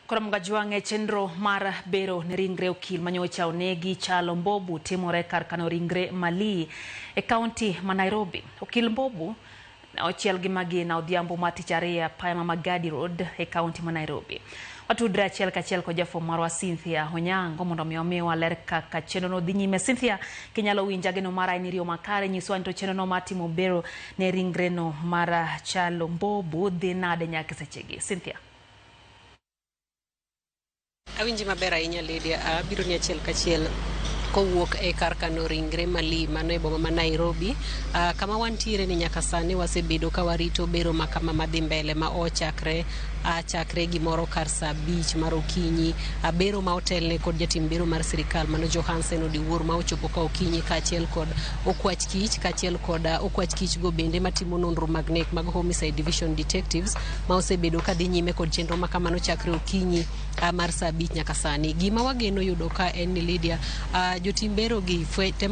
Koro Mgajwang' e chenro mar bero ne ringre okil manyocha onegi Kyalo Mbobu timore kar kano ringre Malii e kaunti ma Nairobi. Okil Mbobu ne ochiel gi magina odhiambo mar tich ariyo e apaya ma Magadi Road e kaunti ma Nairobi. Watudre achiel kachiel kod jafwambo marwa Cynthia Onyango mondo mi omiwa ler kaka chenro no dhi nyime. Cynthia, kinyalo winja geno mara en iriyo makare, nyiswa ni to chenro no mar timo bero ne ringre no mar Kyalo Mbobu dhi nade nyaka sechegi. Cynthia. Awinji maber ahinya Lydia, abiro ni achiel kachiel kowuok e kar kano ringre Malii mano e boma ma Nairobi. Kama wantiere ni nyaka sani wasebedo ka warito bero ma kama madhi mbele ma ochakre chakre gimoro kar saa 5 mar okinyi. Bero ma otelne kod jatim bero mar sirikal mano Johansen Odiwuor ma ochopo ka okinyi kaachiel kod okwach kich kaachiel kod okwach kich go bende matimo nonro mag nek mag Homicide Division Detectives ma osebedo ka dhi nyime kod chenro ma kamano chakre okinyi mar saa 5 nyaka sani. Gima wageno yudo ka en ni Lydia, jotim bero gi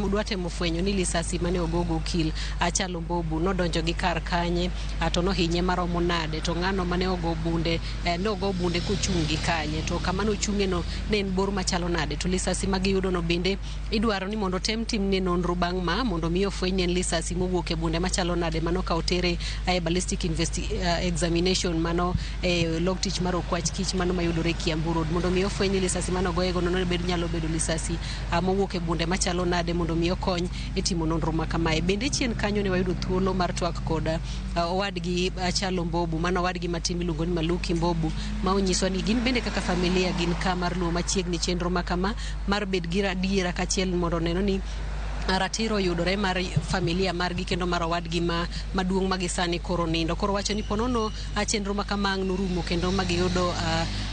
dwa temo fwenyo ni lisasi mane ogogo okil Kyalo Mbobu nodonjo gi kar kanye, to nohinye maromo nade, to ng'ano mane ogo bunde, nogo bunde kochung' gi kanye, to kama nochung'e no ne en bor machalo nade, to lisasi magiyudo no bende idwaro ni mondo tem timne nonro bang' ma mondo mi ofweny ni en lisasi mowuok e bunde machalo nade mano ka otere e ballistic examination mano e log tich mar okwach kich mano mayudore Kiambu Road mondo mi ofweny ni lisasi mane ogoye go no nyalo bedo lisasi mowuok e bunde machalo nade mondo mi okony e timo nonro ma kamae. Bende chien kanyo ne wayudo thuolo mar twak kod owadgi Kyalo Mbobu mano owadgi matin miluongo ni Maluki Mbobu ma onyiswa ni gin bende kaka familia gin ka mar luwo machiegni chenro ma kama mar bed gi adiera kachiel mondo neno ni ratiro oyudore mar familia margi kendo mar owadgi ma maduong' ma gisani koro nindo. Koro wacho ni ponono chenro ma kama ang' norumo kendo ma giyudo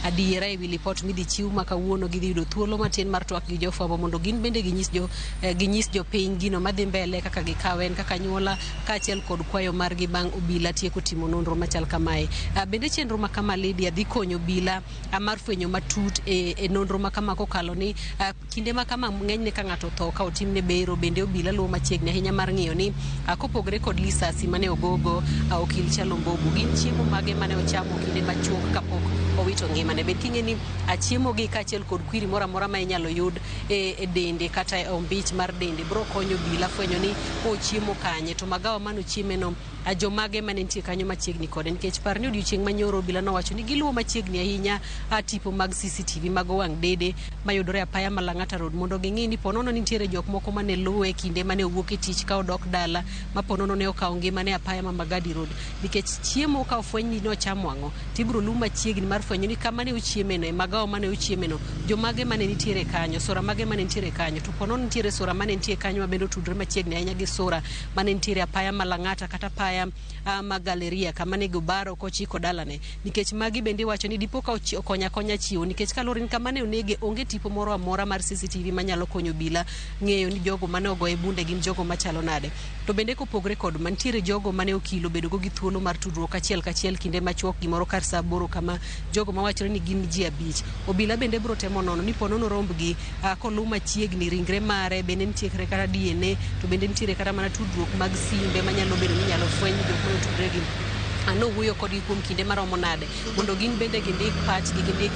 adiera ewi lipot midhi chiw ma kawuono gidhi yudo thuolo matin mar twak gi jofwambo mondo gin bende ginyis jopiny gino madhi mbele kaka gikawe en kaka anyuola kaachiel kod kwayo margi bang' obila tieko timo nonro machal kamae. Bende chenro ma kama Lydia dhi konyo obila mar fwenyo matut e nonro ma kama kokalo ni kinde ma kama ng'enyne ka ng'ato otho ka otimne bero bende obila luwo machiegni ahinya mar ng'iyo ni kopogre kod lisasi mane ogogo okil Kyalo Mbobu gin chiemo mage mane ochamo kinde machuok kapok owito ngimane. Bed king'e ni chiemo gi kaachiel kod kwiri moro amora ma inyalo yud e dende kata e ombich mar dende bro konyo obila fwenyo ni ochiemo kanye to magawa mane ochieme no jomage mane nitie kanyo machiegni kode nikech par ni odiochieng' manyoro obila nowacho ni giluwo machiegni ahinya tipo mag CCTV mag wang' dede mayudore apaya ma Lang'ata Road mondo ging'i ni ponono nitiere jok moko mane luwe kinde mane owuok e tich ka odok dala ma ponono ne okawo ngimane apaya ma Magadi Road nikech chiemo ka ofweny ni nochamo ang'o tibiro luw machiegni mar fwenyo ni kama ne ochieme no e magawa mane ochieme no jomage mane nitiere kanyo sura mage mane nitiere kanyo to ponono nitiere sura mane nitie kanyo ma bende otudore machiegni ahinya gi sura mane nitiere apaya ma Lang'ata kata apaya ma Galleria kama ne gobaro kochiko dalane nikech magi bende iwacho ni dipo ka okonya akonya chiwo nikech kaluwore ni kama ne onege onge tipo moro amora mar CCTV manyalo konyo obila ng'eyo ni jogo mane ogoye bunde gin jogo machalo nade. To bende kopogre kod ma nitiere jogo mane okil obedogo gi thuolo mar tudruok achiel kachiel kinde machuok gimoro kar saa 8 kama jogo mawachore ni gin ji 5. Obila bende biro temo nono ni ponono rombgi koluw machiegni ringre mare bende nitie kata DNA to bende nitiere kata mana tudruok mag simbe manyalo bedo ni inyalo fweny jok mane otudre gi nowuoyo kodgi kuom kinde maromo nade mondo gin bende gindik pachgi gindik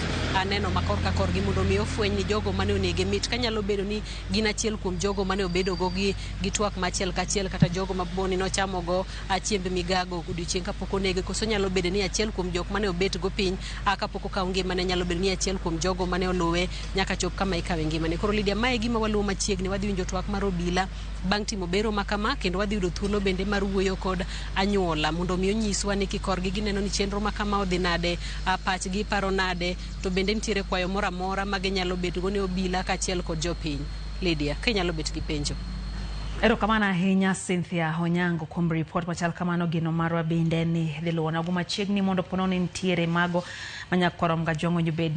neno ma korka korgi mondo mi ofweny ni jogo mane onege mit kanyalo bedo ni gin achiel kuom jogo mane obedo go gi twak ma achiel kachiel kata jogo ma boni nochamo go chiemb migago odiochieng' kapok onege koso nyalo bedo ni achiel kuom jok mane obet go piny kapok okaw ngimane nyalo bedo ni achiel kuom jogo mane oluwe nyaka chop kama ikawe ngimane. Koro Lydia, mae e gima waluwo machiegni, wadhi winjo twak mar obila bang' timo bero ma kama kendo wadhi yudo thuolo bende mar wuoyo kod anyuola mondo mi onyiswa ni kikorgi gineno ni chenro ma kama odhi nade, pachgi paro nade, to bende nitiere kwayo moro amora ma ginyalo betgo ne obila kaachiel kod jopiny. Lydia, ka inyalo bet gi penjo. Erokamano ahinya Cynthia Onyango kuom ripot machal kamano. Geno marwa bende ni dhi luwo nago machiegni mondo pono ni nitiere mago manyakwaro Mgajwang' winjo bed